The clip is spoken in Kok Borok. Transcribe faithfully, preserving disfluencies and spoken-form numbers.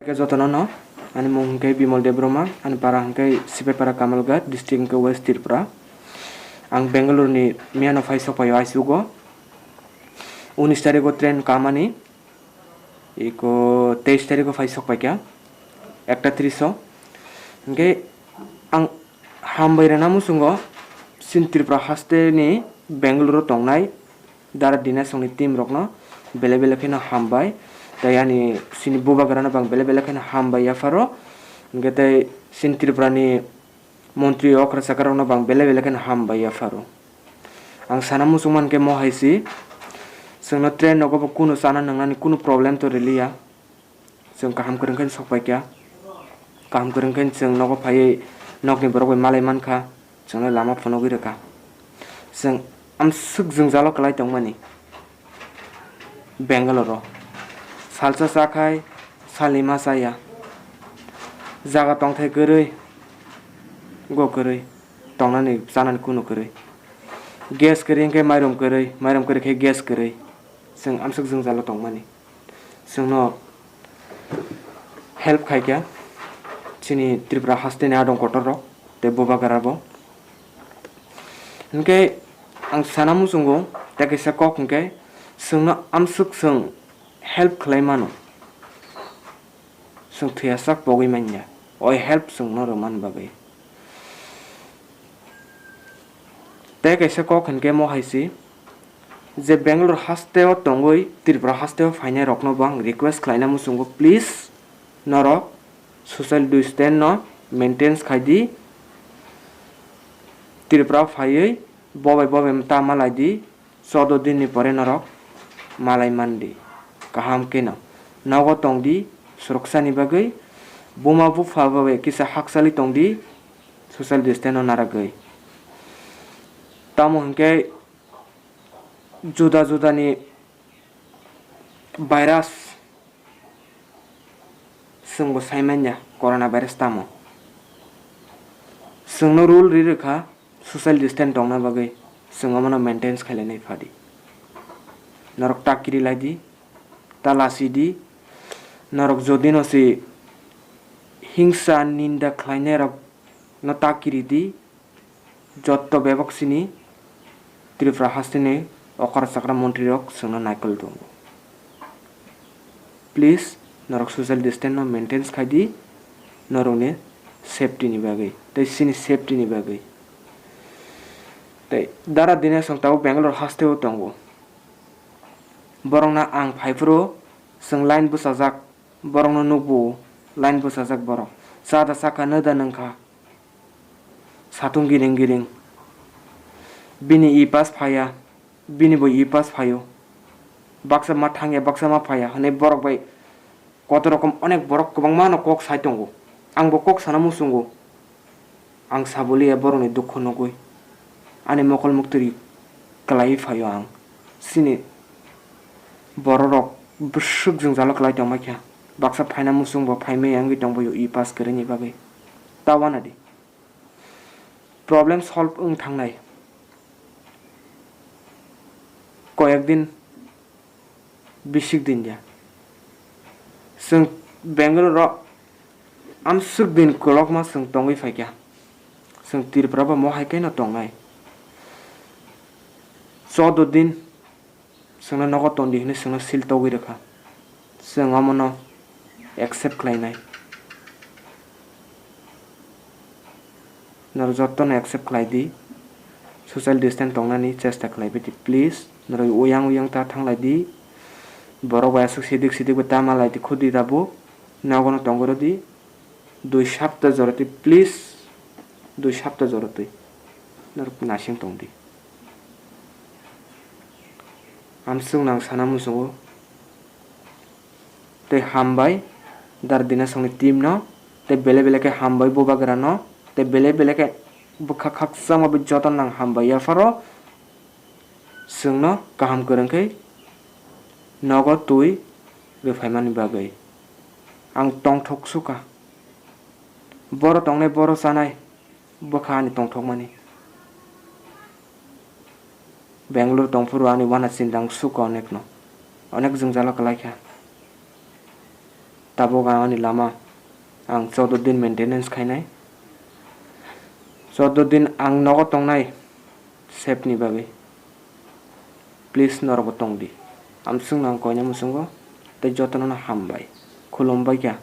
Khe jotono no, ani mung hwnkhe Bimal Debbarma, ani para hwnkhe Sipaipara Kamalghat, district hwnkhe West Tripura. Ang Bangalore ni miyano phai sokphaio aisugo. Unis tarigo train kamani, iko teis tarigo phai sokphaikha, ekta tris o. Hwnkhe ang hambai rwna muchungo, chini Tripura haste ni Bangalore o tongnai Dara Dinasongni team rokno belai belai kheno hambai. Tei ani chini bubagrano bo ang belai belai kheno hambai yapharo. Hwnkhe tei chini Tripura ni montri okra chakra rokno bo ang belai belai kheno hambai yapharo. Ang sana muchung mankhe mo hai si, chwngno train nogo bo kunu chana nwngnani kunu problem to rwliya. Chwng kaham kwrwng khe sokphaikha. Kaham kwrwng khe chwng nogo phaiwi nokni borok bai malai mankha. Chwngno lama phunugwi rwkha. Chwng amswk jwngjalo kwlai tongmani Bangalore o. Salsa chakhai, salni ma chaya. Jaga tongthai kwrwi, go kwrwi, tongnani chanani kunu kwrwi. Gas kwrwi hwnkhe mairum kwrwi, mairum kwrwi khe gas kwrwi. Chwng amswk jwngjalo tongmani. Chwngno help khaikha chini Tripura hasteni adong kotor rok tei bubagra bo. Hwnkhe ang sana muchungo tei kaisa kok hwnkhe chwngno amswk chwng help khlai mano. Chwng thwiyasak pogwi manya. Oi help chwngno rwmani bagwi. Tei kaisa kok hwnkhe mo hai si, je Bangalore hasteo tongwi Tripura hasteo phainai rokno bo ang request khlaina muchungo, please norok social distance no maintain khai di. Tripura phaiwi bobai bobai ta malai di, choudo din ni pore norok malai man di. Kaham khe no nogo tong di, suroksani bagwi buma bupha bai kisa hakchali tong di. Social distance no naragwi. Tamo hwnkhe juda juda ni virus chwngbo sai manya corona virus tamo. Chwngno rule ri rwkha social distance tongna bagwi, chwng omono maintain khailai nai phadi. Norok ta kiri lai di, ta lasi di, norok jodi no si hingsa ninda khlainai rok no ta kiri di, jotto bebak sini Tripura hasteni okra chakra montri rok chwngno naikol tongo. Please, norok social distance no maintain khai di, norokni safety ni bagwi tei chini safety ni bagwi. Tei Dara Dinasong tabuk Bangalore hasteo tongo. Borokno ang phaiphuru chwng line bwchajak, borokno nukbo line bwchajak borok. Cha da chakha, nw da nwngkha. Satung giring giring. Bini e-pass phaiya, bini bo e-pass phaio. Baksa ma thangya, baksa ma phaiya hwnwi borok bai kotor rokom onek borok kwbangma no kok sai tongo. Ang bo kok sana muchungo. Ang saboliya borokni dukhu nugwi ani mokol muktwrwi kwlaiwi phaio ang. Chini bororok bwswk jwngjalo kwlai tongma kha. Baksa phaina muchung bo phaimaya wngwi tongbaio e-pass kwrwini bagwi. Ta uanadi. Problem solve wng thangnai. Koyek din, bisik din ya. Chwng Bangalore o amswk din kolokma chwng tongwi phaikha. Chwng Tripura bo mo hai khe no tongnai. Choudo din chwngno nogo tondi hwnwi chwngno sil togwi rwkha. Chwng omono accept khlainai. Norok jotono accept khlai di. Social distance tongnani chesta khlai bai di, please. Norok uyang uyang ta thang lai di. Borok bai aswk sidik sidik bai ta ma lai di, khudi tabuk. Nogo no tongwi rw di. Dui sapta jora twi, please. Dui sapta jora twi. Norok nasing tong di. Amswk nang sana muchungo. Tei hambai Dara Dinasongni team no, tei belai belai khe hambai bubagra no, tei belai belai khe bwkha khakchangma bai joto nang hambai yapharo chwngno kaham kwrwng khe nogo twi rwphaimani bagwi. Ang tongthok sukha. Boro tongnai, boro chanai, bwkha ani tongthokmani. Bangalore tongphuru ani uanachindang sukha onekno. Onek jwngjalo kwlaikha. Tabuk ang ani lama, ang choudo din maintenance khainai. Choudo din ang nogo tongnai, save ni bagwi. Please norokbo tongdi. Amswkno ang koina muchungo, tei jotono no hambai. Khulumbai kha.